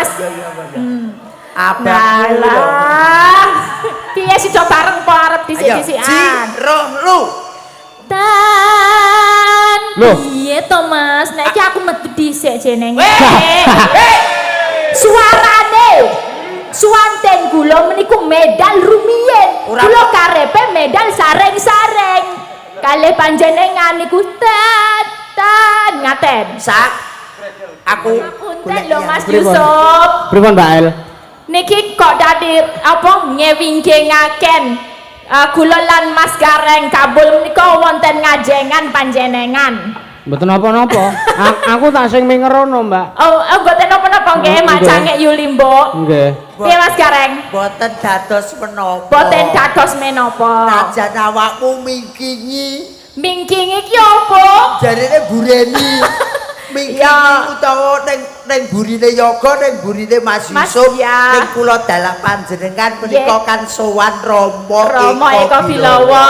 Iya. Abangmu lho. Nah, piye sida bareng po arep Ayo, dhisik-dhisikan? Ji, roh, lu. Tan. Loh. Piye to, Mas? Nek iki aku metu dhisik jenenge. Weh. Suarane suwanten kula meniku medal rumiyin. Ora. Kula karepe medal sareng-sareng. Kalih panjenengan niku tan tan ngaten. Sak. Aku Punten lho, Mas Pripun? Yusuf. Pripun, Mbak El? Niki kok dadi apa ngewingkingaken kula lan Mas Gareng Kabul menika wonten ngajengan panjenengan. Mboten napa-napa. Aku tak sing mingerono, Mbak. Oh, mboten napa-napa nggih, Mak Nggih. Cangek Yulimbo. Nggih. Piye, Mas Gareng? Boten dados menapa. Boten dados menapa. Najan awakmu mingkingi, Mingking iki apa? Jarine bureni. Mingkingi Ya. Utawa ning ning burine yoga, ning burine Mas Mas, Yusuf, ya. ning kula dalah panjenengan menika Nggih. kan sowan Rama Rama Eko Bilowo,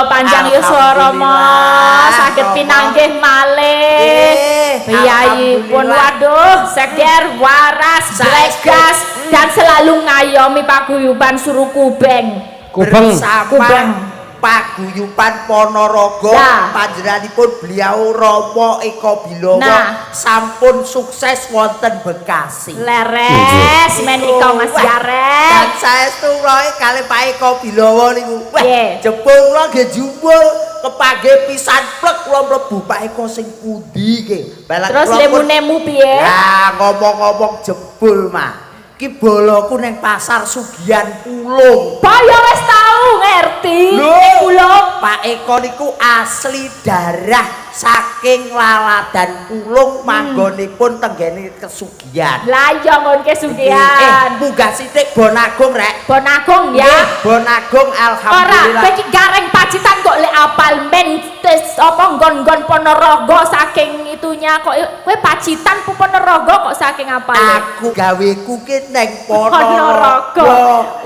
panjang yuswa Rama, Alhamdulillah, saged Rama. pinanggih malih. Nggih, Piyayipun alhamdulillah. Waduh, seger, waras, Saestu. blegas dan selalu ngayomi paguyuban Suruh Kubeng. Kubeng. Bersama Kubeng. Paguyuban Ponorogo, Nah. panjenenganipun beliau Rama Eko Bilowo Nah. sampun sukses wonten Bekasi. Leres menika, Mas Wah, Gareng. Dan saestu kula kalih Pak Eko Bilowo niku. Wah, Nggih. jebul kula nggih jupul kepanggih pisan plek kula mlebu, Pak Eko sing pundi nggih. Balang Terus kula pun- lemune piye? Ya, ngomong-ngomong jebul mah. Ki boloku ning pasar Sugihan Pulung. Boyo wis tau ngerti. Lho. Pulung. Pak Eko niku asli darah saking Laladan Pulung, manggonipun tenggene Kesugihan. Lah iya, nggon Kesugihan. Munggah sithik Bonagung, rek. Bonagung ya. Nggih, Bonagung, Ora, alhamdulillah. Kowe iki Gareng Pacitan kok lek apal men tes apa nggon-nggon Ponorogo saking itunya kok kowe Pacitan pu Ponorogo kok saking apal. Aku gaweku ki neng Ponorogo. Ponorogo.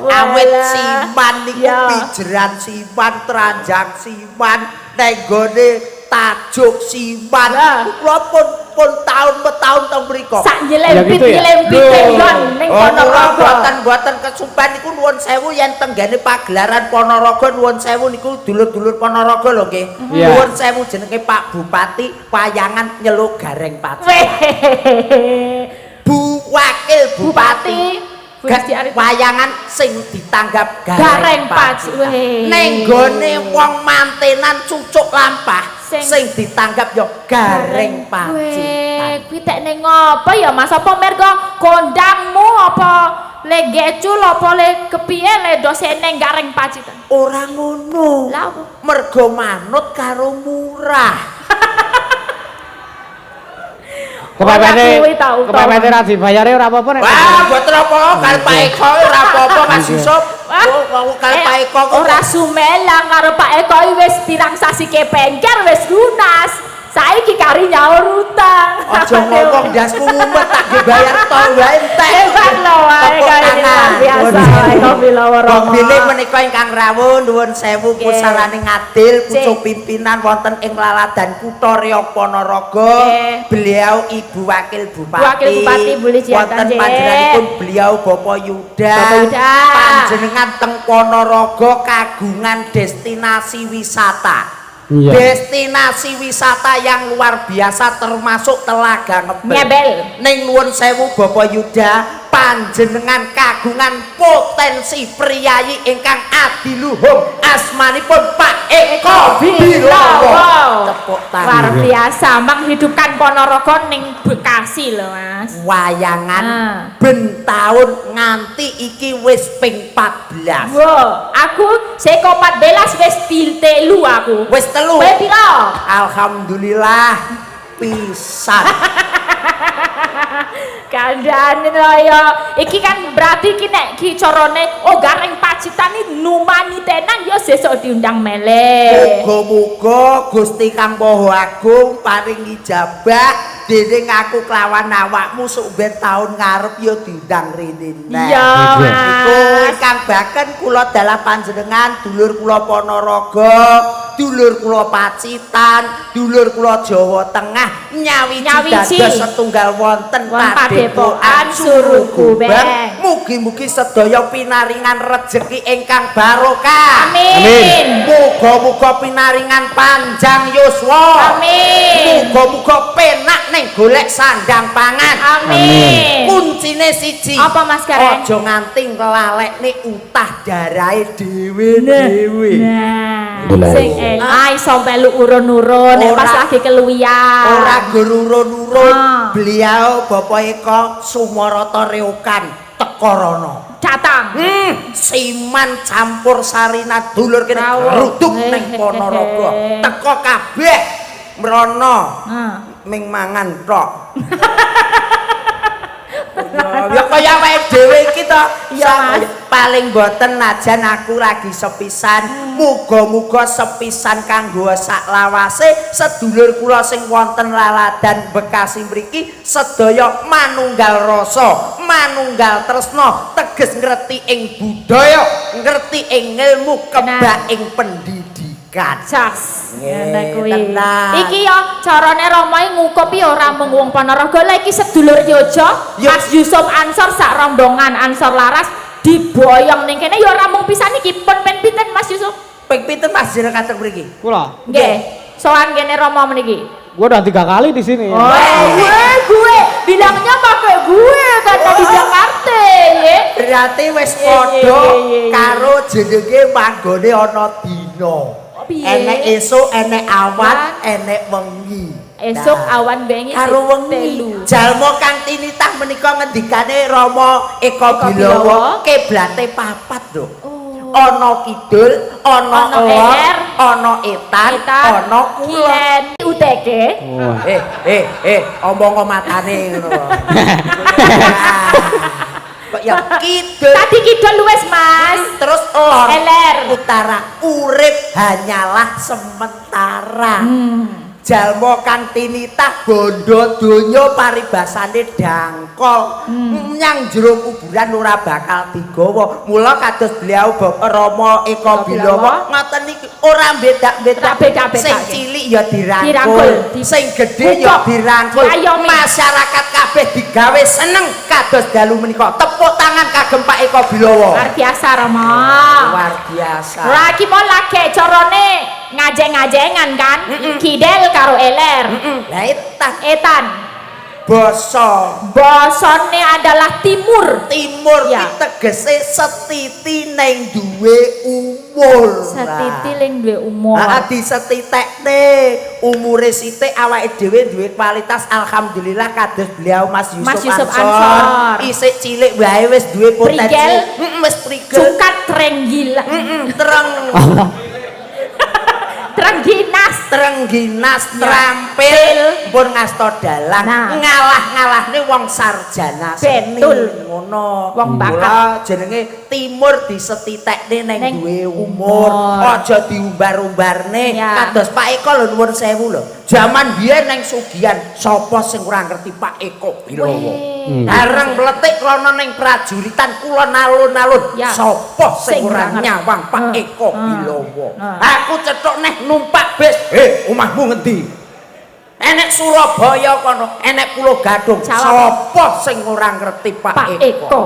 Awit Walah. siman niku pijeran siman, tranjang siman, neng gone tajuk siman. Lah. Kula pun taun metaun teng mriku. Sak Ya nyelempit gitu ya? nyelempit Loh. nggon ning Oh, kula Ponorogo. boten boten kesupen niku, nuwun sewu, yen tenggene pagelaran Ponorogo, nuwun sewu niku dulur-dulur Ponorogo lho nggih. Iya. Nuwun sewu jenenge Pak Bupati wayangan nyeluk Gareng Pacitan. Weh. Bu Wakil Bupati. Bupati Bu Gusti Arif. Wayangan sing ditanggap Gareng Gareng Pacitan. Pacitan. Weh. Ning gone wong mantenan cucuk lampah Sing- sing ditanggap ya Gareng Weh, Pacitan. kuwi tek ning ngopo ya, Mas? Apa mergo kondangmu apa le gecul apa le kepiye le dosene Gareng Pacitan? Ora ngono. Lah apa? Mergo manut karo murah. Kepepete Ora kuwi tau, tau. Kepepete ra dibayare ora apa-apa nek. Wah, boten apa karo Pak Eko ora apa-apa, Mas Yusuf. Wah. Oh, karo Pak Eko kok Ora sumelang karo Pak Eko iki wis pirang sasi kepengker wis lunas. Saiki kari nyaur utang. Aja ngomong ndasku mumet, tak dibayar tol wae entek. Hebat lho wae Tepuk kali ini tangan. luar biasa. Eko Bilowo Wong Romo. bilih menika ingkang rawuh, nuwun sewu, pusarane ngadil pucuk pimpinan wonten ing Laladan Kutha Reog Ponorogo. Beliau Ibu Wakil Bupati. Wakil Bupati Bu Lijiatan, Wonten nggih. panjenenganipun beliau Bapak Yuda. Bapak Yuda. Panjenengan teng Ponorogo kagungan destinasi wisata. Destinasi wisata yang luar biasa termasuk Telaga Ngebel. Ngebel. Ning nuwun sewu, Bapak Yuda, panjenengan kagungan potensi priyayi ingkang adiluhung, asmanipun Pak Eko Bilowo. Tepuk Luar tangan. Biasa menghidupkan Ponorogo ning Bekasi lho, Mas. Wayangan ben taun nganti iki wis ping 14. Wo, aku seko 14 wis telu aku. Wis telu. Kowe piro? Alhamdulillah pisan. Kandhane lho ya. Iki kan berarti iki nek ki carane oh Gareng Pacitan iki numani tenan ya sesuk diundang meleh. Muga-muga Gusti Kang Maha Agung paring ijabah dening aku kelawan awakmu, sok ben taun ngarep ya diundang rene neh. Iya, Iku Mas. Ingkang baken kula dalah panjenengan dulur kula Ponorogo. dulur kula Pacitan, dulur kula Jawa Tengah, nyawiji Nyawiji. dados setunggal wonten Wonten Padepokan Padepokan Surugubeng. Mugi-mugi sedaya pinaringan rejeki ingkang barokah. Amin. Muga-muga pinaringan panjang yuswa. Amin. Muga-muga penak ning golek sandang pangan. Amin. Kuncine siji. Apa, Mas Gareng? Aja nganti nglalekne utah darahe dhewe-dhewe. Nah, Boleh. sing ah iso melu urun-urun nek pas lagi keluwian. Ora gur urun-urun, Ah. beliau Bapak Eko Sumorata Reokan teko rono. Datang. Siman campur sarina dulur kene Rawuh. geruduk ning Ponorogo. Teko kabeh mrono ming mangan tok. Ya kaya awake dhewe iki to. Iya, Mas. Paling boten najan aku lagi sepisan. Muga-muga sepisan kanggo sak lawase sedulur kula sing wonten Laladan Bekasi mriki sedaya manunggal rasa, manunggal tresna, teges ngerti ing budaya, ngerti ing ilmu, kebak ing pendidikan. Jas. Ngono kuwi. Tenan. Iki ya carane Rama iki ngukupi ora mung wong Ponorogo, lha iki sedulur Yojo, Yo. Mas Yusuf Ansor sak rombongan Ansor Laras diboyong ning kene ya ora mung pisan iki, pun pen pinten Mas Yusuf? Ping pinten Mas jenengan kathok mriki? Kula. Nggih. Sowan kene Rama meniki. Gua udah 3 kali di sini. Oh, gue bilangnya pakai gue karena di Jakarta ya. Berarti wis Iya, padha iya. karo jenenge manggone ana dina. Oh, piye? Enek esuk, enek awan, Awan. enek wengi. Esuk Nah, awan bengi karo wengi. telu. Jalma kang tinitah menika ngendikane Rama Eko Eko Bilawa Bilawa. kiblate papat lho. Oh. Ana kidul, ana Ana lor, er, ana etan, Etan, ana kulon. kilen, UTG. Wah. Eh, omong matane ngono. Kok ya kidul Tadi kidul luwes, Mas. Terus lor, Eler. utara. Urip hanyalah sementara. Jalma kang tinitah bondo donya paribasane dangkol. Nyang jero kuburan ora bakal digawa. Mula kados beliau Bapak Rama Eko Eko Bilawa Bilawa. Ngoten niki ora bedak-bedak. Ora beda-beda, Sing nggih. cilik ya dirangkul, Dirangkul, sing gedhe ya Buka. dirangkul. Diayomi. Masyarakat kabeh digawe seneng kados dalu menika. Tepuk tangan kagem Pak Eko Bilawa. Luar biasa, Rama. Luar biasa. Lagi mau lagi corone ngajeng-ngajengan kan? Kidel karo eler. Lah etan Etan. Basa Bosone adalah timur. Timur Ya. ki tegese setiti ning duwe umur. Setiti ling duwe umur. Heeh, disetitekne umure sithik awake dhewe duwe kualitas, alhamdulillah kados beliau Mas Yusuf, Mas Yusuf Ansor. Isik cilik wae wis duwe potensi. Prigel. Wis prigel. Cukat trenggila. Tereng Trengginas. Trengginas, terampil, pun ngasta dalang, Nah. Ngalah-ngalahne wong sarjana seni. Betul. Ngono. Wong bakat. Mula jenenge timur disetitekne neng Neng duwe umur, umur. Aja diumbar-umbarne. Ya. Kados Pak Eko lho, nuwun sewu lho, jaman biyen neng Sugihan sapa sing ora ngerti Pak Eko Bilowo? Bareng mletik rono ning prajuritan kulon alun-alun, Ya. sapa sing Sing ora ora ngerti. nyawang Pak Eko Bilowo? Aku cethuk neh numpak bis, "Eh, omahmu ngendi?" Enek Surabaya kono, enek Pulau Gadung, Jawab. sapa sing ora ngerti Pak, Pak Eko? Eko.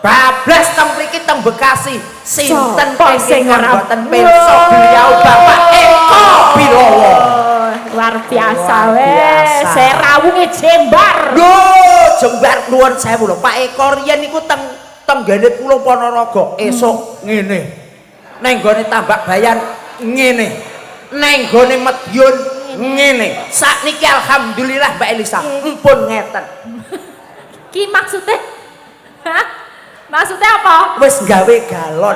Bablas teng mriki teng Bekasi, sinten Sapa sing ingkang ora boten pirsa beliau Bapak Eko Bilowo? Luar biasa Luar weh. biasa. Serawunge jembar. Lho, jembar, nuwun sewu lho. Pak Eko riyen niku teng tenggene Pulau Ponorogo, esuk ngene. Neng gone Tambak Bayan ngene. Neng gone Madiun ngene. Sakniki alhamdulillah Mbak Elisa, empun ngeten. Ki maksudnya? Hah? Maksudnya apa? Wis gawe galon.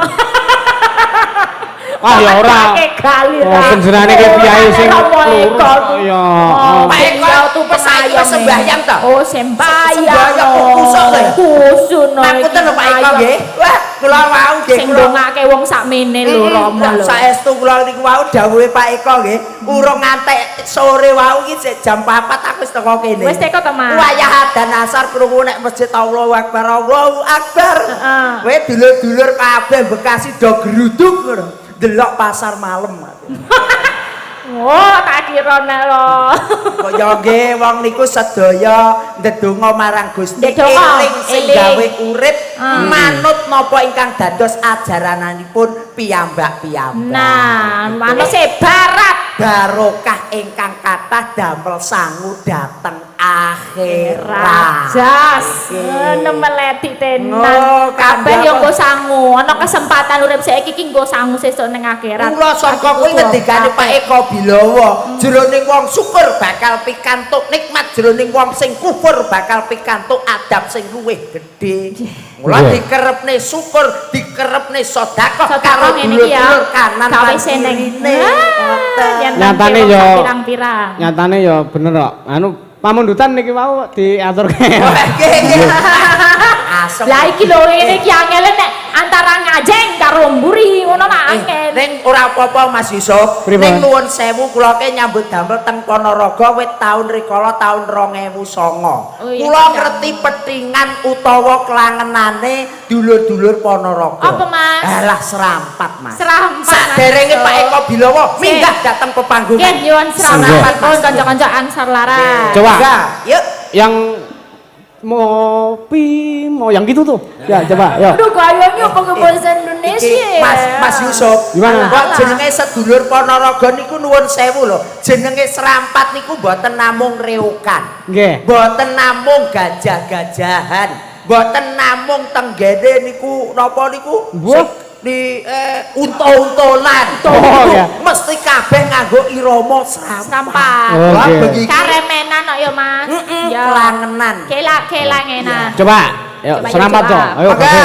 Ah ya ora. Pakai gali Oh, panjenengane ki priyayi sing Romo Eko. lurus, ya. Oh, Pak Eko, beliau tuh wis saiki wis pengayom. sembahyang toh? Oh, sembahyang. Sembahyang kok kusuk to ya? Kusuk no. Ngapunten lho Pak Eko nggih. Wah, kula wau nggih Sing kula ndongake wong sakmene lho Romo lho. Saestu kula niku wau dawuhe Pak Eko nggih, urung ngantek sore wau iki sik jam 4 aku wis teko kene. Wis teko to, Mas? Wayah adzan asar krungu nek masjid Allahu Akbar, Allahu Akbar. Heeh. Kowe dulur-dulur kabeh Bekasi do geruduk ngono. Delok pasar malam. Oh, tak kira nek lho. Kaya nggih wong niku sedaya ndedonga marang Gusti, eling sing gawe urip, manut napa ingkang dados ajarananipun piyambak-piyambak. Nah, manut barat barokah ingkang kathah damel sangu dhateng akhirat. Jas, ngono meleti tenan. Kabeh yo nggo sangu, ana kesempatan urip saiki iki nggo sangu sesuk ning akhirat. Kula sangka kuwi ngendikane Pak Eko Bilowo, jroning wong syukur bakal pikantuk nikmat, jroning wong sing kufur bakal pikantuk adab sing luwih gedhe. Mula dikerepne syukur, dikerepne sedekah karo dulur-dulur kanan lan kirine. Nyatane yo pirang-pirang. Nyatane yo bener kok. Anu pamundutan niki wau diaturke. Nggih. Lah iki lho ngene iki angele nek antara ngajeng karo mburi ngono nak angel. Ning ora apa-apa Mas Yusuf. Ning nuwun sewu kula ke nyambut damel teng Ponorogo wit taun rikala taun 2009. Kula ngerti petingan utawa klangenane dulur-dulur Ponorogo. Apa Mas? Alah serampat Mas. Serampat. Saderenge Pak Eko Bilowo minggah dateng pepanggungan. Nggih nyuwun serampat pun kanca-kanca Ansor Laras. Coba. Yuk. Yang ngopi mau yang gitu tuh. Ya coba, yo. Aduh gayanya pakai bahasa Indonesia. Mas Yusuf. Gimana? Kok jenenge sedulur Ponorogo niku nuwun sewu lho. Jenenge serampat niku mboten namung reokan. Nggih. Mboten namung gajah-gajahan. Mboten namung tenggene niku napa niku? Di unta-untolan. Oh, ya. Mesti kabeh nganggo irama serampat. Oh, okay. Karemenan kok ya Mas. Ya. Kelangenan. Kelangenan. Coba, yuk serampat toh. Ayo. Maka.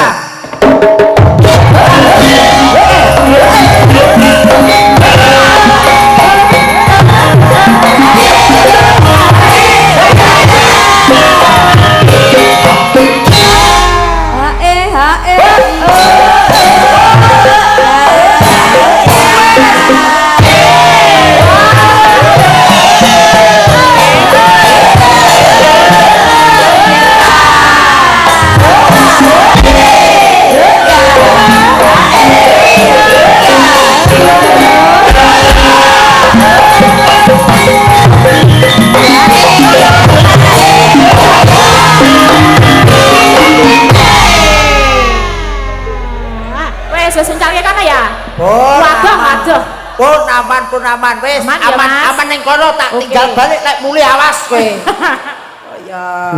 Pun aman wis, aman ning kono tak tinggal balik lek muli awas kowe. Oh iya.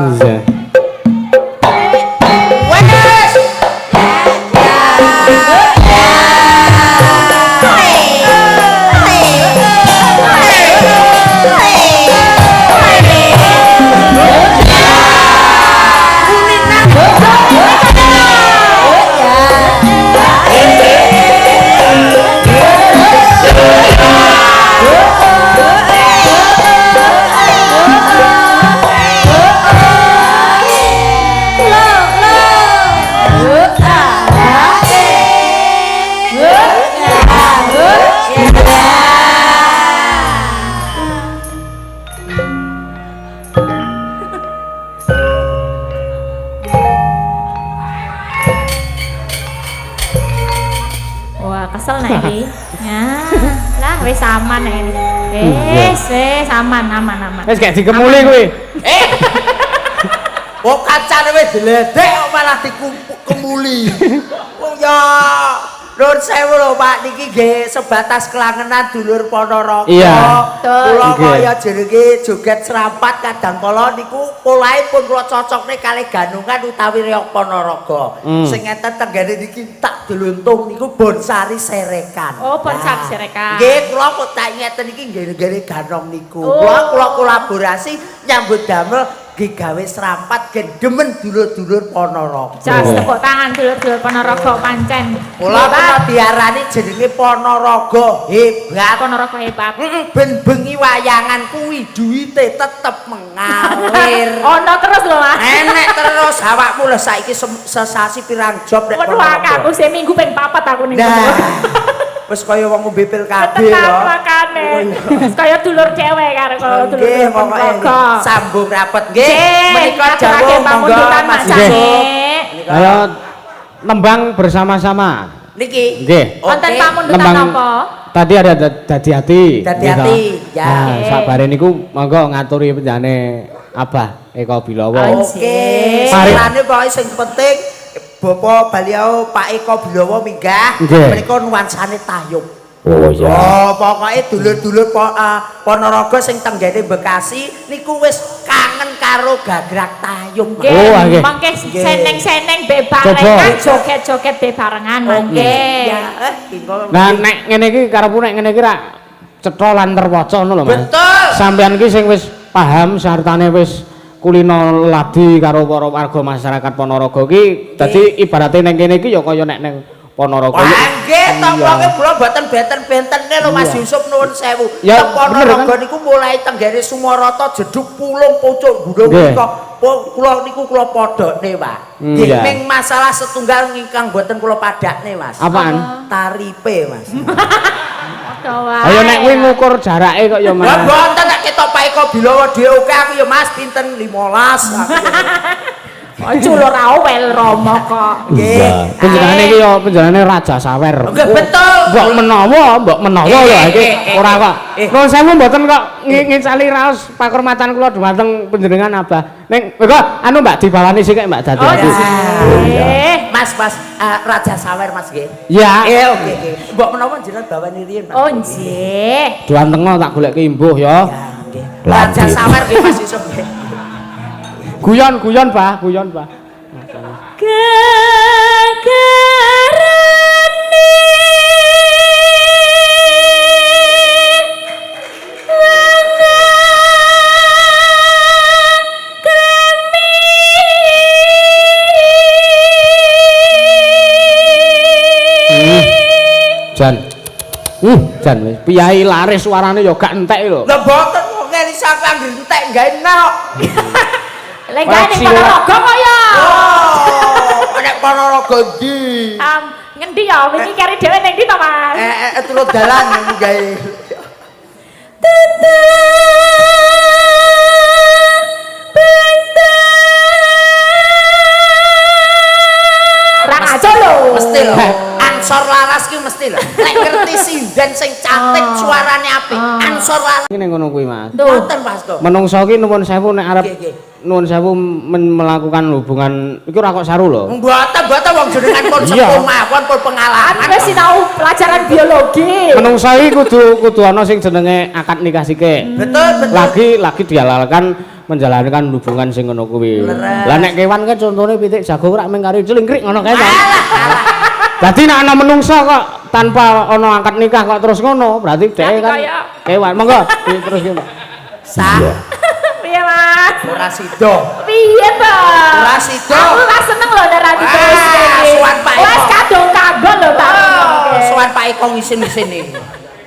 Wes. Aman ini. Wis, wis aman aman aman. Wis gak dikemuli kuwi. Wong kacane wis diledek kok malah dikemuli. Wong ya nuwun sewu lho Pak, niki nggih sebatas kelangenan dulur Ponorogo. Kula kaya jenenge joget serampat kadang kala niku polahe pun kula cocokne kalih ganungan utawi reog Ponorogo. Sing ngeten tenggene niki tak diluntung niku Bonsari Serekan. Oh, Bonsari Serekan. Nggih, kula kok tak ngeten iki nggih-nggih ganong niku. Kula kolaborasi nyambut damel nggih gawe serampat gendemen dulur-dulur Ponorogo. Jas tepuk tangan dulur-dulur Ponorogo pancen. Kula kena diarani jenenge Ponorogo hebat. Ponorogo hebat. Ben bengi wayangan kuwi duwite tetep mengalir. Ono terus lho Mas. Enek terus awakmu lho saiki sesasi pirang job nek Ponorogo. Waduh aku seminggu ping 4 aku ning. Wis kaya wong ngombe pil kabeh lho. Tenan makane. Wis kaya dulur dhewe karo kaya dulur nggih, sambung rapet nggih. Menika dawuh monggo Mas. Ayo nembang bersama-sama. Niki. Nggih. Wonten pamundutan napa? Tadi ada dadi ati. Dadi ati, ya. Nah, sakbare niku monggo ngaturi penjane Abah Eko Bilowo. Oke. Salane pokoke sing penting Bapak beliau Pak Eko Bilowo minggah menika nuansane tayub. Oh iya. Oh, pokoke dulur-dulur Ponorogo sing tenggene Bekasi niku wis kangen karo gagrak tayub. Oh, nggih. Mangke seneng-seneng bebarengan, joget-joget bebarengan mangke. Ya, Nah, nek ngene iki karepku nek ngene iki rak cetha lan terwaca ngono lho, Mas. Betul. Sampeyan iki sing wis paham sartane wis kulino ladi karo para warga masyarakat Ponorogo iki dadi ibarate ning kene iki ya kaya nek ning Ponorogo. Wah, nggih to pokoke kula mboten benten-bentene lho Mas Yusuf nuwun sewu. Ya, Teng Ponorogo bener, kan? niku mulai tenggene Sumoroto, Jeduk, Pulung, Pucuk, Gunung nika kula niku kula padhane, Pak. Nggih, ming masalah setunggal ingkang mboten kula padhakne, Mas. Apaan? Taripe, Mas. Ayo nek kuwi ngukur jarake kok ya, Mas. Lah mboten nek ketok Pak Eko Bilowo dhewe oke aku ya Mas pinten 15 aku. Aja ora wel Rama kok. Nggih. Panjenengane iki ya panjenengane Raja Sawer. Nggih, betul. Mbok menawa lho iki ora kok. Nuwun sewu mboten kok ngicali raos pakurmatan kula dhumateng panjenengan Abah. Ning kok anu Mbak dibawani sik Mbak dadi Oh, ati. nggih. Mas, Mas, Raja Sawer Mas nggih. Ya. Oke oke. Mbok menawa jenengan bawani riyin, Mas. Oh, nggih. Duan tengah tak goleke imbuh ya. Ya, nggih. Raja Sawer nggih Mas Yusuf nggih. Guyon, guyon, Bah, guyon, Bah. Gegerane Jan. Jan wis piyai laris suarane ya gak entek lho. Lha mboten kok ngene sampe anggere entek gawe nok. Lek gawe ning Ponorogo kok ya. Oh, nek Ponorogo ndi? Ngendi ya wingi keri dhewe ning ndi to, Mas? Turut dalan gawe. Ra ngaco lho. Mesti lho. Ansor Laras ki mesti lho. Nek ngerti sinden sing cantik suarane apik. Ansor Laras. Ngene ngono kuwi, Mas. Wonten Mas to. Menungso ki nuwun sewu nek arep nuwun sewu melakukan hubungan iku ora kok saru lho. Mboten, mboten wong jenengan pun sepuh mawon pun pengalaman. Wis sinau pelajaran biologi. Menungso iki kudu ana sing jenenge akad nikah sike. Betul, betul. Lagi dihalalkan menjalankan hubungan sing ngono kuwi. Lah nek kewan kan contone pitik jago ora mung karo celingkrik ngono kae to. Dadi nek ana menungso kok tanpa ana akad nikah kok terus ngono, berarti dhek kan kewan. Monggo terus ki, Mbak. Sah. Piye, Mas? Ora sida. Piye to? Ora sida. Aku ora seneng lho nek ra diteruske iki. Suwan Pak Eko. Wes kadung kanggo lho tak. Suwan Pak Eko ngisin-isin iki.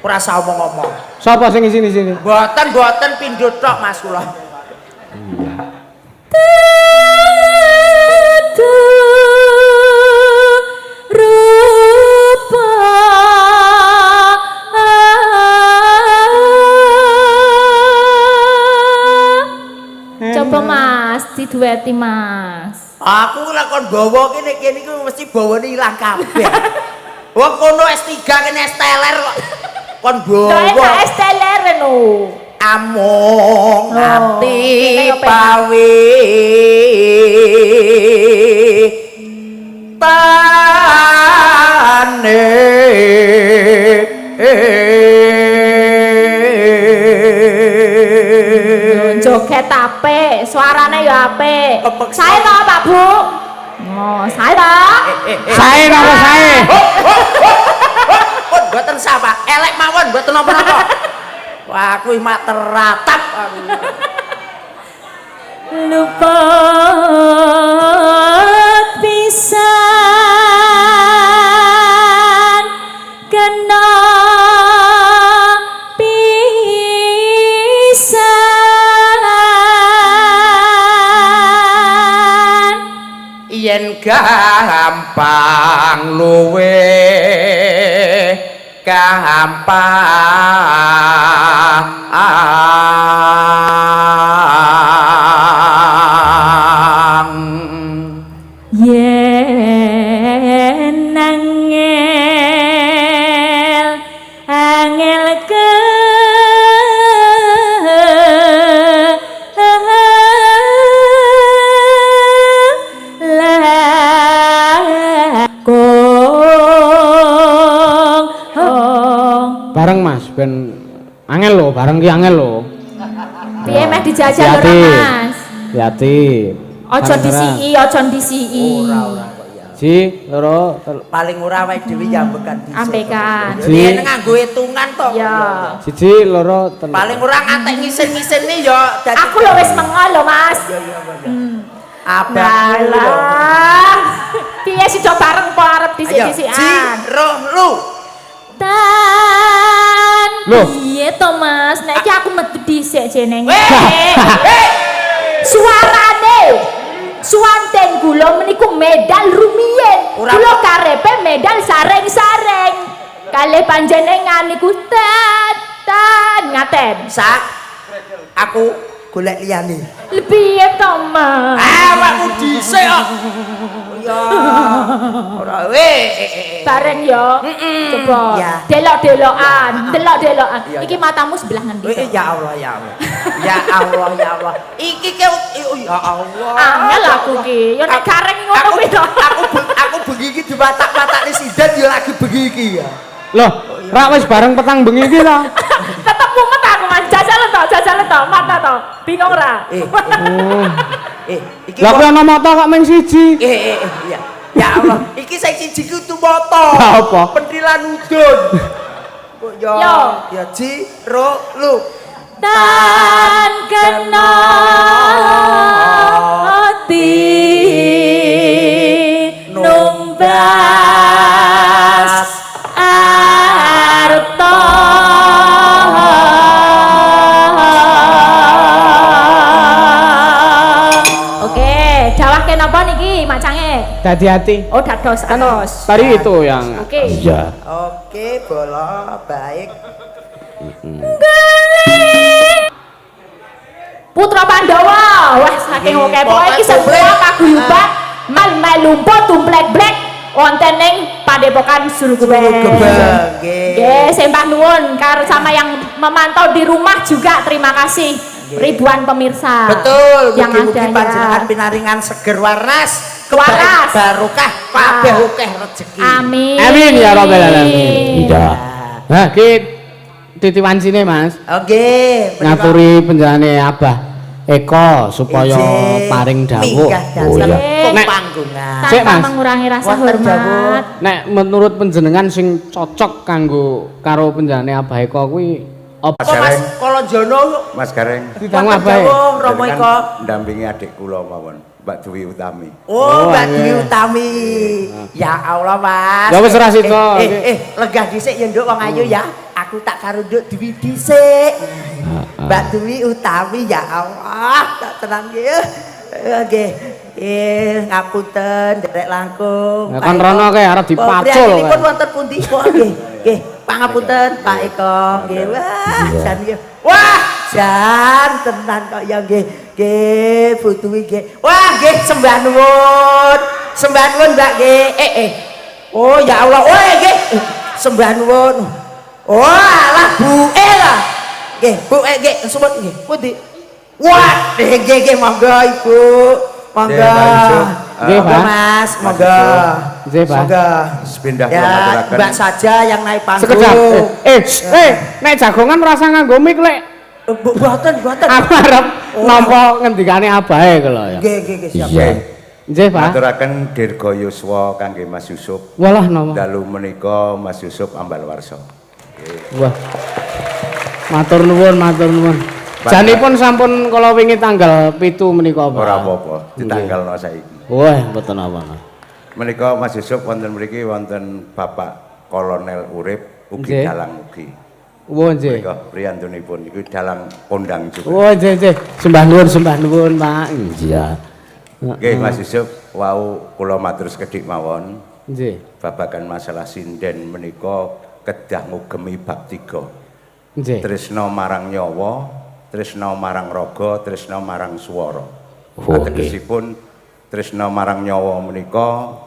Ora usah omong-omong. Sapa sing ngisin-isin? Mboten, mboten pindho tok Mas kula. Rupa. Coba Mas didueti Mas. Aku lek kon bawa kene kene iki mesti bawane ilang kabeh. Wong kono S3 kene S teler kok. Kon bawa. Lho enak S teler no. Amung ati pawe tane. Joget apik, suarane ya apik. Sae to, Pak Bu? Oh, sae to? Sae napa sae? Pun mboten sah, Pak. Elek mawon mboten napa-napa. Wah, aku mak teratap aku. Luput pisan kena pisan yen gampang luwe gampang yen nangel bareng Mas ben angel lho, bareng ki angel lho. Piye meh dijajal ora Mas? Hati. Aja disiki, aja disiki. Ora kok ya. Ji, loro, telu. Paling ora awake dhewe ya ambekan dhisik. Ambekan. Ya nganggo hitungan to. Ya. Siji, loro, telu. Paling ora ngantek ngisin-ngisini ya dadi. Aku lho wis mengol lho Mas. Iya iya iya. Abang Lah. Piye sida bareng po arep Ayo, dhisik-dhisikan. ji, roh, lu. Tan. Loh. Piye to Mas? Nek iki aku metu dhisik jenenge. Weh. Suarane suwanten kula meniku medal rumiyin. Kula karepe medal sareng-sareng. Kalih panjenengan niku tan tan ngaten. Sak aku golek liyane. Piye to Mas? Awakmu dhisik kok. Ya. Ora weh. Bareng yo. Coba. Delok-delokan, delok-delokan. Iki matamu sebelah ngendi? Ya Allah ya Allah. Ya Allah ya Allah. Iki ke ya Allah. Angel aku ki. Ya nek gareng ngono kuwi to. Aku bengi iki dipatak-patakne sidan ya lagi bengi iki ya. Loh, rak wis bareng petang bengi iki to. Tetep mumet aku Mas. Jajal to, jajal to, mata to. Bingung ra? Iki Lah kuwi ana mata kok mung siji. Iya. Ya Allah, iki sing siji ku tu mata. Apa? Pentilan udun. Kok ya ya ji ro lu. Tan kena ati numbas arta. Oke, dawahke napa niki macange? Dadi ati. Oh, dados atos. Tadi itu yang Oke. Iya. Oke, bola baik. Putra Pandawa, wah saking oke pokoke iki semua paguyuban mal-mal lumpo tumplek blek wonten ning Padepokan Surukubeng. Nggih. Nggih, sembah nuwun karo sama yang memantau di rumah juga terima kasih. Ribuan pemirsa. Betul, yang mugi-mugi ada panjenengan ya. pinaringan seger waras, Waras. barokah, kabeh akeh rezeki. Amin. Amin ya rabbal alamin. Iya. Nah, ki titiwan sine Mas. Oke, Ngaturi penjenengane Abah Eko supaya paring dawuh. Oh iya. Nek panggungan. Sik, Tanpa Mas. mengurangi rasa Wonten hormat. Nek menurut panjenengan sing cocok kanggo karo penjenengane Abah Eko kuwi apa? Mas Gareng. Kolonjono Mas Gareng. Didangu Abah. Dawuh Romo Eko. Ndampingi adik kula mawon, Mbak Dwi Utami. Oh, Mbak Dwi Utami. Ya Allah, Mas. Ya wis ora sida. Lenggah dhisik ya Nduk wong ayu ya. Aku tak karo Nduk Dwi dhisik. Mbak Dwi Utami ya Allah, tak tenang nggih. Nggih. Ngapunten nderek langkung. Ya kon rono kae arep dipacul. Pripun wonten pundi kok nggih. Nggih, pangapunten Pak Eko. Nggih. Wah, jan nggih. Wah, jan tenan kok ya nggih. Nggih, Bu Dwi nggih. Wah, nggih sembah nuwun. Sembah nuwun Mbak nggih. Oh ya Allah. Oh nggih. Sembah nuwun. Oh alah Bu lah. Nggih, Bu nggih suwun nggih. Pundi? Wah, nggih nggih monggo Ibu. Monggo. Nggih, Pak. Mas, monggo. Nggih, Pak. Monggo. Sepindah ya, kula ngaturaken. Mbak saja yang naik panggung. Sekedap. Nek jagongan rasa nganggo mik lek. Mboten, mboten. Aku arep nampa ngendikane abahe kula ya. Nggih, nggih, nggih, siap. Iya. Nggih, Pak. Ngaturaken dirga yuswa kangge Mas Yusuf. Walah napa. Dalu menika Mas Yusuf ambal warsa. Wah. Matur nuwun, matur nuwun. Janipun sampun kala wingi tanggal 7 menika, Pak. Ora apa-apa, ditanggalno saiki. Wah, mboten apa-apa. Menika Mas Yusuf wonten mriki wonten Bapak Kolonel Urip ugi dalang ugi. Wah, nggih. Menika priyantunipun iku dalang kondang juga. Wah, nggih, nggih. Sembah nuwun, Pak. Iya. Nggih, Mas Yusuf, wau kula matur sekedhik mawon. Nggih. Babagan masalah sinden menika kedah ngugemi bab 3. Nggih. Tresna marang nyawa, tresna marang raga, tresna marang swara. Oh, Ategesipun tresna marang nyawa menika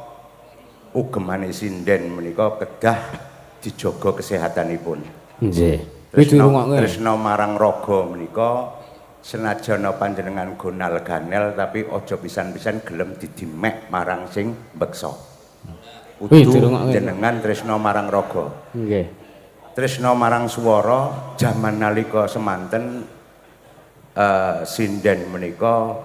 ugemane sinden menika kedah dijaga kesehatanipun. Nggih. Kuwi dirungokke. Tresna marang raga menika senajan panjenengan gonal ganel tapi aja pisan-pisan gelem didimek marang sing mbeksa. Kudu jenengan tresna marang raga. Nggih. Tresna marang swara jaman nalika semanten sinden menika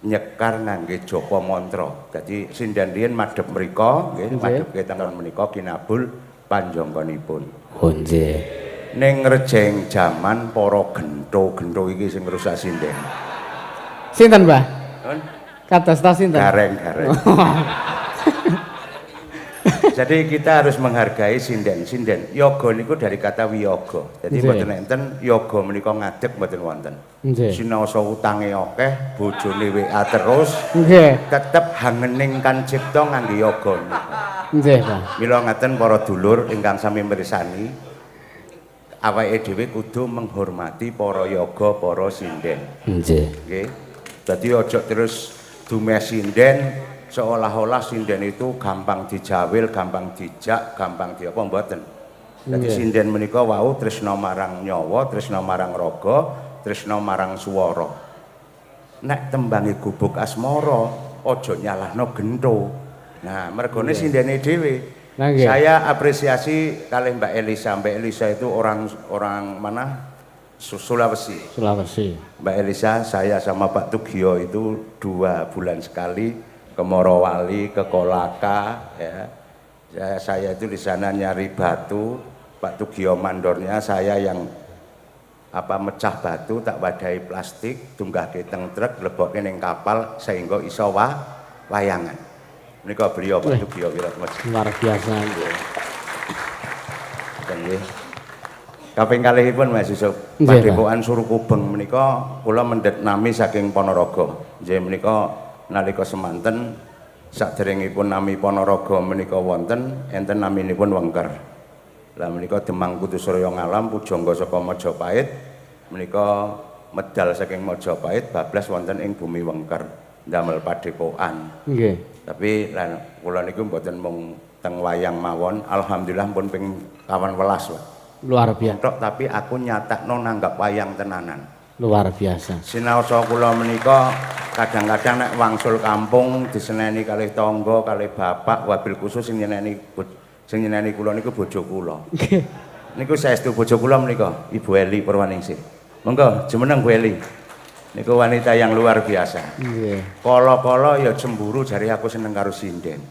nyekar ngangge japa mantra. Dadi sinden riyin madhep mrika nggih, madhep ke tengen menika kinabul panjangkanipun. Oh nggih. Ning rejeng jaman para gentho-gentho iki sing ngrusak sinden. Sinten, Mbah? Nun? Kados ta sinten? Gareng-gareng. Jadi kita harus menghargai sinden-sinden. Yoga niku dari kata wiyoga. Jadi mboten enten yoga menika ngadeg mboten wonten. Sinaosa utange akeh, bojone WA terus, tetep hangening kan cipta ngangge yoga niku. Nggih, Pak. Mila ngaten para dulur ingkang sami mirsani, awake dhewe kudu menghormati para yoga, para sinden. Nggih. Dadi aja terus dumeh sinden seolah-olah sinden itu gampang dijawil, gampang dijak, gampang di apa mboten. Dadi sinden menika wau tresna marang nyawa, tresna marang raga, tresna marang swara. Nek tembange gubuk asmara, aja nyalahno gentho. Nah, mergone sindene dhewe. Lah nggih. Saya apresiasi kalih Mbak Elisa. Mbak Elisa itu orang orang mana? Sulawesi. Sulawesi. Mbak Elisa, saya sama Pak Tugio itu 2 bulan sekali ke Morowali, ke Kolaka, ya. Saya itu di sana nyari batu, Pak Tugio mandornya, saya yang apa mecah batu tak wadahi plastik, tunggahke teng truk, lebokke ning kapal sehingga iso wayangan. Menika beliau Pak Tugio Wiratmaja. Luar biasa. Nggih. Kaping kalihipun Mas Yusuf, Padepokan Surukubeng menika kula mendhet nami saking Ponorogo. Nggih menika nalika semanten saderengipun nami Ponorogo menika wonten enten naminipun Wengker. Lah menika Demang Kutu Surya Ngalam pujangga saka Majapahit menika medal saking Majapahit bablas wonten ing bumi Wengker ndamel padepokan. Tapi lan kula niku mboten mung teng wayang mawon, alhamdulillah pun ping 18, Pak. Luar biasa. Tok tapi aku nyatakno nanggap wayang tenanan. Luar biasa. Sinaosa kula menika kadang-kadang nek wangsul kampung diseneni kalih tangga, kalih bapak, wabil khusus sing nyeneni kula niku bojo kula. Niku saestu bojo kula menika, Ibu Eli Purwaningsih. Monggo jumeneng Bu Eli. Niku wanita yang luar biasa. Kala-kala ya cemburu jare aku seneng karo sinden.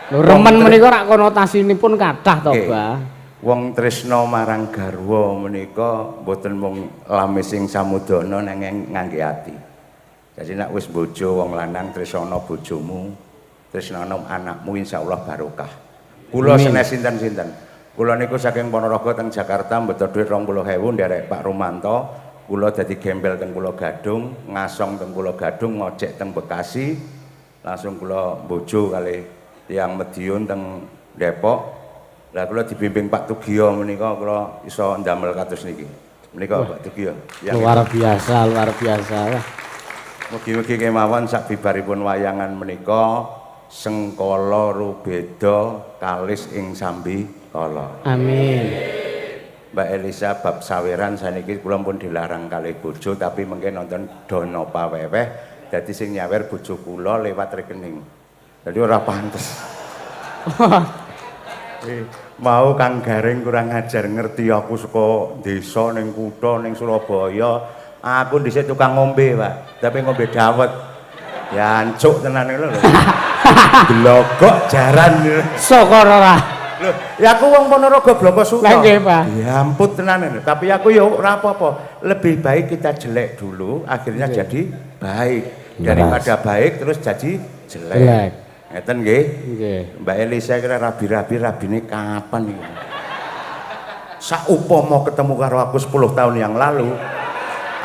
Lho remen menika rak konotasinipun kathah to, Mbah. Wong tresna marang garwa menika mboten mung lamising samudana nanging ngangge ati. Jadi nek wis bojo wong lanang tresnana bojomu, tresnana anakmu insyaallah barokah. Kula senes sinten-sinten. Kula niku saking Ponorogo teng Jakarta mbeto dhuwit 20.000 nderek Pak Romanto. Kula dadi gembel teng Pulo Gadung, ngasong teng Pulo Gadung, ngojek teng Bekasi. Langsung kula bojo kalih tiyang Mediun teng Depok. Lah kula dibimbing Pak Tugio menika kula iso ndamel kados niki. Menika Pak Tugio. Yang Luar biasa, luar biasa. Wah. Mugi-mugi kemawon sak bibaripun wayangan menika sengkala rubeda kalis ing sambi kala. Amin. Mbak Elisa bab saweran saniki kula pun dilarang kalih bojo tapi mengke nonton dono paweweh dadi sing nyawer bojo kula lewat rekening. Jadi ora pantes. Mau Kang Gareng kurang ajar ngerti aku saka desa ning kutha ning Surabaya. Aku dhisik tukang ngombe, Pak. Tapi ngombe dawet. Ya ancuk tenan lho. Glogok jaran. Syukur ora. Lho, ya aku wong Ponorogo Blongkosuto. Lah nggih, Pak. Ya ampun tenan lho. Tapi aku ya ora apa-apa. Lebih baik kita jelek dulu, akhirnya jadi baik. Daripada baik terus jadi jelek. Jelek. Ngeten nggih. Nggih. Mbak Elisa kira rabi-rabi rabine kapan iki? Saupama ketemu karo aku 10 tahun yang lalu,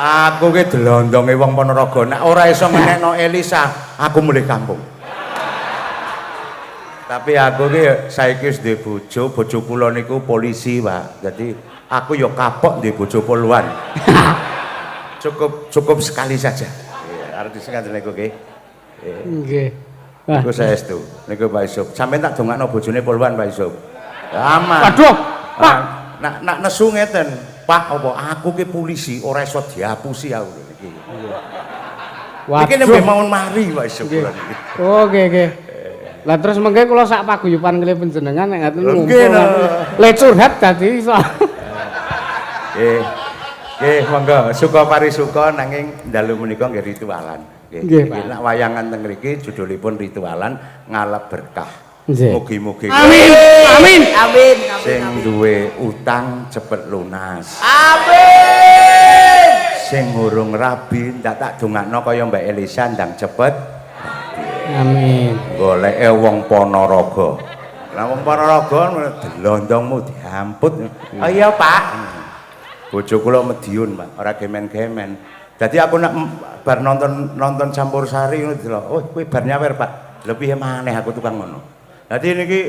aku ki delondonge wong Ponorogo. Nek ora iso ngenekno Elisa, aku mulih kampung. Tapi aku ki saiki wis duwe bojo, bojo kula niku polisi, Pak. Jadi aku ya kapok duwe bojo poluan. Cukup cukup sekali saja. Iya, artis ngaten niku nggih. Nggih. Wah. Niku saestu. Niku Pak Yusuf. Sampeyan tak dongakno bojone polwan Pak Yusuf. Aman. Waduh, Pak. Nak nak nesu ngeten, Pak apa aku ki polisi ora iso diapusi aku niki. Iki nembe Waduh. mawon mari Pak Yusuf Nggih. kula niki. Oh, nggih, nggih. Lah terus mengke kula sak paguyuban kalih panjenengan nek ngaten Nggih, ngumpul. No. Le curhat dadi iso. Nggih. Nggih, monggo suka parisuka nanging dalu menika nggih ritualan. Nggih. Nggih, Niki Pak. nek wayangan teng mriki judulipun ritualan ngalap berkah. Nggih. Mugi-mugi Amin. Amin. Amin. Amin. sing Amin. duwe utang cepet lunas. Amin. Sing urung rabi ndak tak dongakno kaya Mbak Elisa ndang cepet Amin. goleke wong Ponorogo. Lah wong Ponorogo delondongmu diamput. Oh iya, Pak. Bojo kula Mediun, Pak, ora gemen-gemen. Dadi aku nek bar nonton nonton campur sari ngono delok, oh kuwi bar nyawer, Pak. Lebih maneh aku tukang ngono. Dadi niki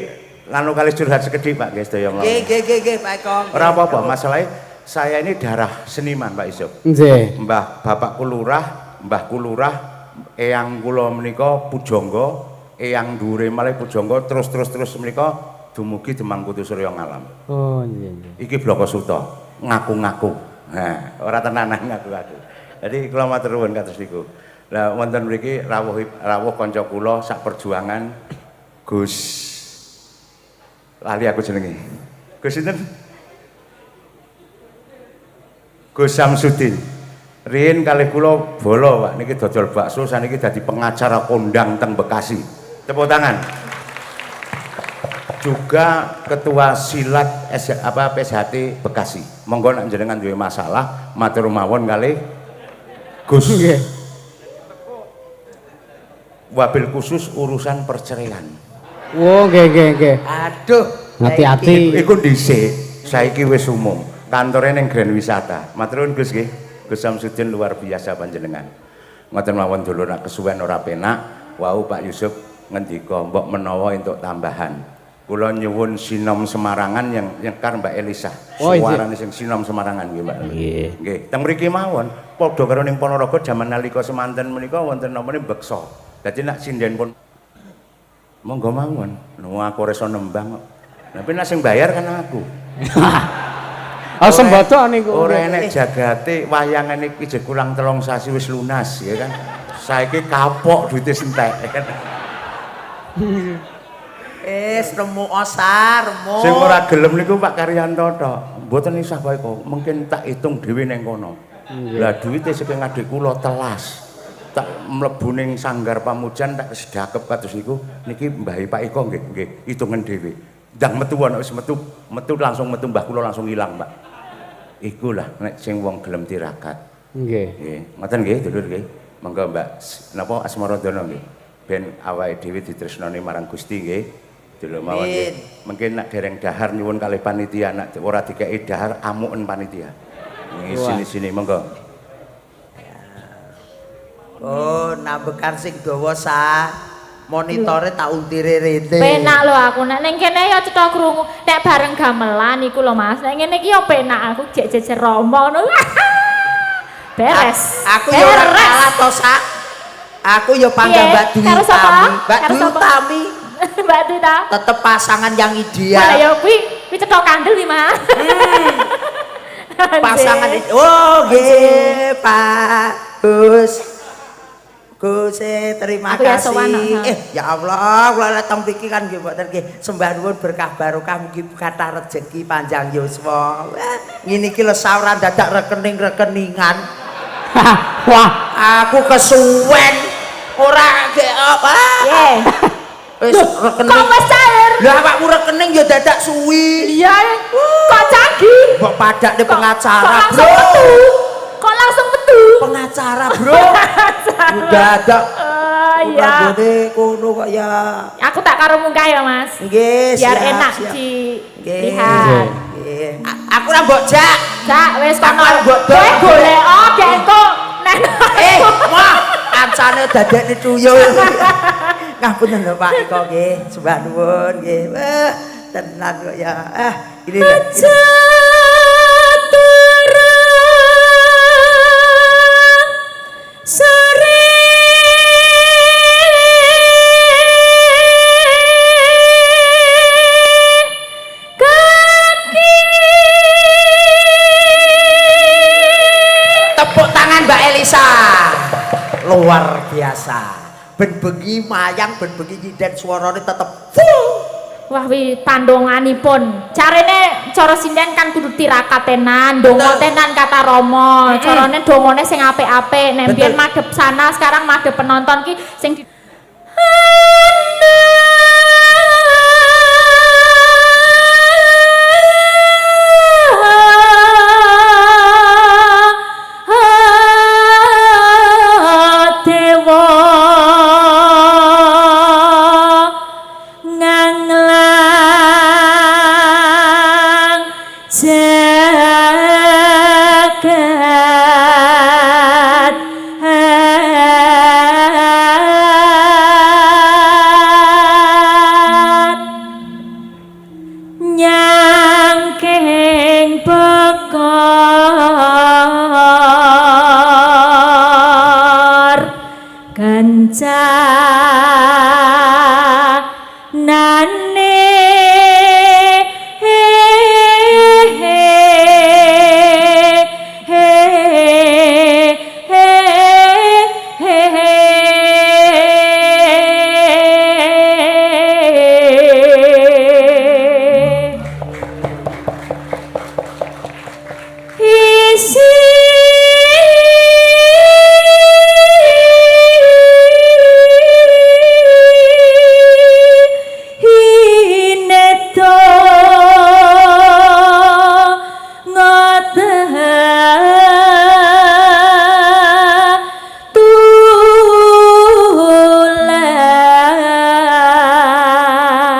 nganu kali curhat sekedhik, Pak, nggih sedaya mawon. Nggih, nggih, nggih, nggih, Pak Eko. Ora apa-apa, masalahnya saya ini darah seniman, Pak Yusuf. Nggih. Mbah bapakku lurah, mbahku lurah, eyang kula menika pujangga, eyang dhuwure malih pujangga, terus terus terus menika dumugi Demang Kutu Surya Ngalam. Oh, nggih, nggih. Iki Bloko Suta, ngaku-ngaku. Nah, ora tenanan ngaku-ngaku. Jadi kula matur nuwun kados niku. Lah wonten mriki rawuh rawuh kanca kula sak perjuangan Gus, lali aku jenenge. Gus sinten? Gus Samsudin. Riyin kalih kula bolo, Pak, niki dodol bakso saniki dadi pengacara kondang teng Bekasi. Tepuk tangan. Juga ketua silat S, apa PSHT Bekasi. Monggo nek jenengan duwe masalah matur mawon kalih Gus. Nggih. Wabil khusus urusan perceraian. Oh, nggih, nggih, nggih. Aduh. Hati-hati. Iku dhisik, saiki wis umum. Kantore ning Grand Wisata. Matur nuwun Gus nggih. Gus Samsudin luar biasa panjenengan. Ngoten mawon dulur, nek kesuwen ora penak. Wau Pak Yusuf ngendika mbok menawa entuk tambahan. Kula nyuwun sinom Semarangan yang nyekar Mbak Elisa. Oh, iya. Suarane sing sinom Semarangan nggih, Mbak. Nggih. Nggih, teng mriki mawon padha karo ning Ponorogo jaman nalika semanten menika wonten namane beksa. Dadi nek sinden pun monggo mawon. No aku ora iso nembang kok. Tapi nek sing bayar kan aku. Oh, sembodo niku. Ora enek jagate wayangan iki jek kurang 3 sasi wis lunas ya kan. Saiki kapok duite entek ya kan. Wis remuk osa, remuk. Sing ora gelem niku Pak Karyanto tok. Mboten isah Pak Eko, mungkin tak hitung dhewe ning kono. Lah duwite saking adik kula telas. Tak mlebu ning sanggar pamujan tak sedakep kados niku, niki mbahe Pak Eko nggih, nggih, hitungan dhewe. Ndang metu ana wis metu, metu langsung metu mbah kula langsung ilang, Pak. Iku lah nek sing wong gelem tirakat. Nggih. Nggih, ngoten nggih dulur nggih. Monggo Mbak napa Asmaradana nggih. Ben awake dhewe ditresnani marang Gusti nggih. Dulur mawon nggih. Mungkin nek dereng dahar nyuwun kalih panitia, nek ora dikeki dahar amuken panitia. Nggih, sini-sini monggo. Oh, nambekan sing dawa sa. Monitore tak untire rene. Penak lho aku nek ning kene ya cetha krungu. Nek bareng gamelan iku lho Mas. Nek ngene iki ya penak aku jek jejer romo ngono. Beres. Aku ya ora Beres. kalah to, Sak. Aku ya panggah Piye? Mbak Dwi Karo sapa? Utami. Mbak Karo Dwi sapa? Utami Mbak Dita. tetep pasangan yang Wah ideal. ya kuwi kuwi cetha kandel iki Mas. Pasangan Oh, nggih, Pak Gus. Gus, terima Aku ya kasih. sowan, ha. Eh, ya Allah, kula lek teng mriki kan nggih mboten nggih sembah nuwun berkah barokah mugi kathah rejeki panjang yuswa. Wah, ngene iki lho sauran dadak rekening-rekeningan. Wah, Aku kesuwen. Ora ge apa. Piye? Wis rekening. Kok wis cair? Lah awakmu rekening ya dadak suwi. Iya. Kok canggih? Mbok padakne Kok- pengacara, Kok langsung Bro. metu? Kok langsung metu? Pengacara, Bro. Dadak Oh iya. Rambute kono kok ya. Aku tak karo mungkah ya, Mas. Nggih, Biar siap, enak siap. dilihat. Nggih. Aku ora mbok jak. Cak, wis Aku kono. arep mbok Kowe dol. golek oh gek engko nek Eh, wah, kancane dadekne tuyul. Ngapunten lho Pak Eko nggih, sembah nuwun nggih. Wah, tenan kok ya. Ah, ini lho. Aja turu sore kaki. Tepuk tangan Mbak Elisa. Luar biasa. Ben bengi mayang, ben bengi nyinden suarane tetep full. Wah wi tandonganipun. Carane cara sinden kan kudu tirakat tenan, donga tenan kata Rama. Carane dongane sing apik-apik. Nek mbiyen madhep sana, sekarang madhep penonton ki sing di Dewa nganglang jagat nyangking bekor kencanane isi hineto ngoten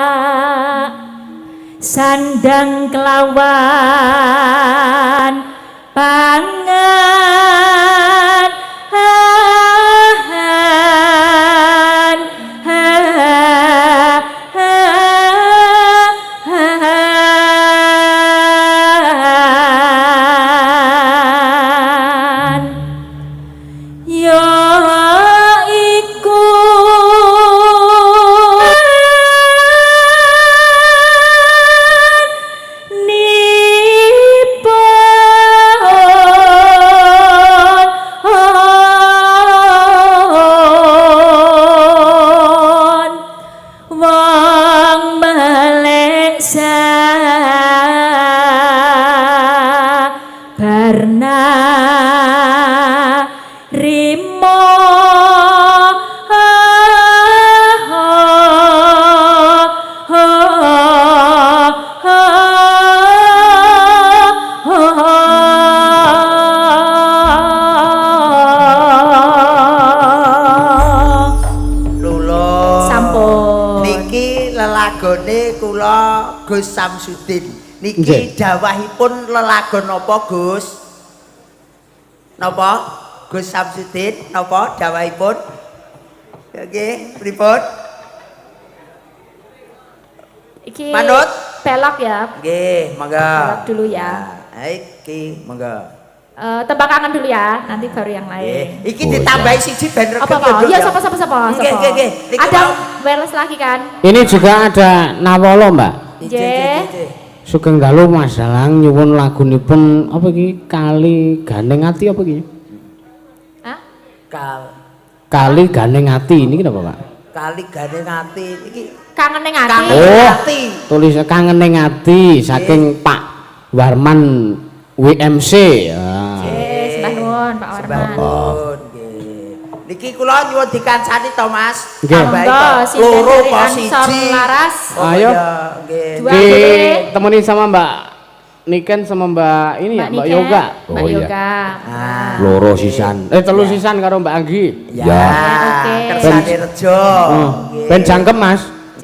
tulak sandang kelawan pangan ya iku nipun wong melek sabarna rimo Lula. Sampun. Niki lelagone kula Gus Samsudin. Niki Nggih. dawahipun lelagon napa Gus? Napa? Gus Samsudin napa dawahipun? Nggih, pripun? Iki Manut? Pelok ya. Nggih, monggo. Pelok dulu ya. Nah, iki monggo. Tebak kangen dulu ya, nanti baru yang lain. Nggih, iki ditambahi siji ben regep Apa apa? ya, Nduk, Iya, ya. sapa sapa sapa. Nggih, nggih, nggih. Niki Ada mau- wireless lagi kan? Ini juga ada Nawala, Mbak. Ije, ije, ije. Sugeng dalu Mas Dalang nyuwun lagunipun apa iki Kali Gandeng Ati apa iki? Hah? Kal Kali Gandeng Ati niki napa, Pak? kali gandeng ati iki Kangen ning ati. kangen Oh. ati. Tulis kangen ning ati saking Pak Warman WMC. Ah. Nggih, sembah nuwun Pak Sembah Warman. nuwun, nggih. Niki kula nyuwun dikancani to, Mas. Nggih. Tambahi Monggo, to. sinten Loro dari apa Ansor siji? Laras? Oh, Ayo. iya, nggih. Dua. Ditemani sama Mbak Niken sama Mbak ini ya, Mbak Niken, Yoga. Mbak Oh, iya. Yoga. Ah. Loro sisan. Telu sisan karo Mbak Anggi. Ya, Ya. Oke. kersane rejo. Oh, Nggih. ben jangkep, Mas.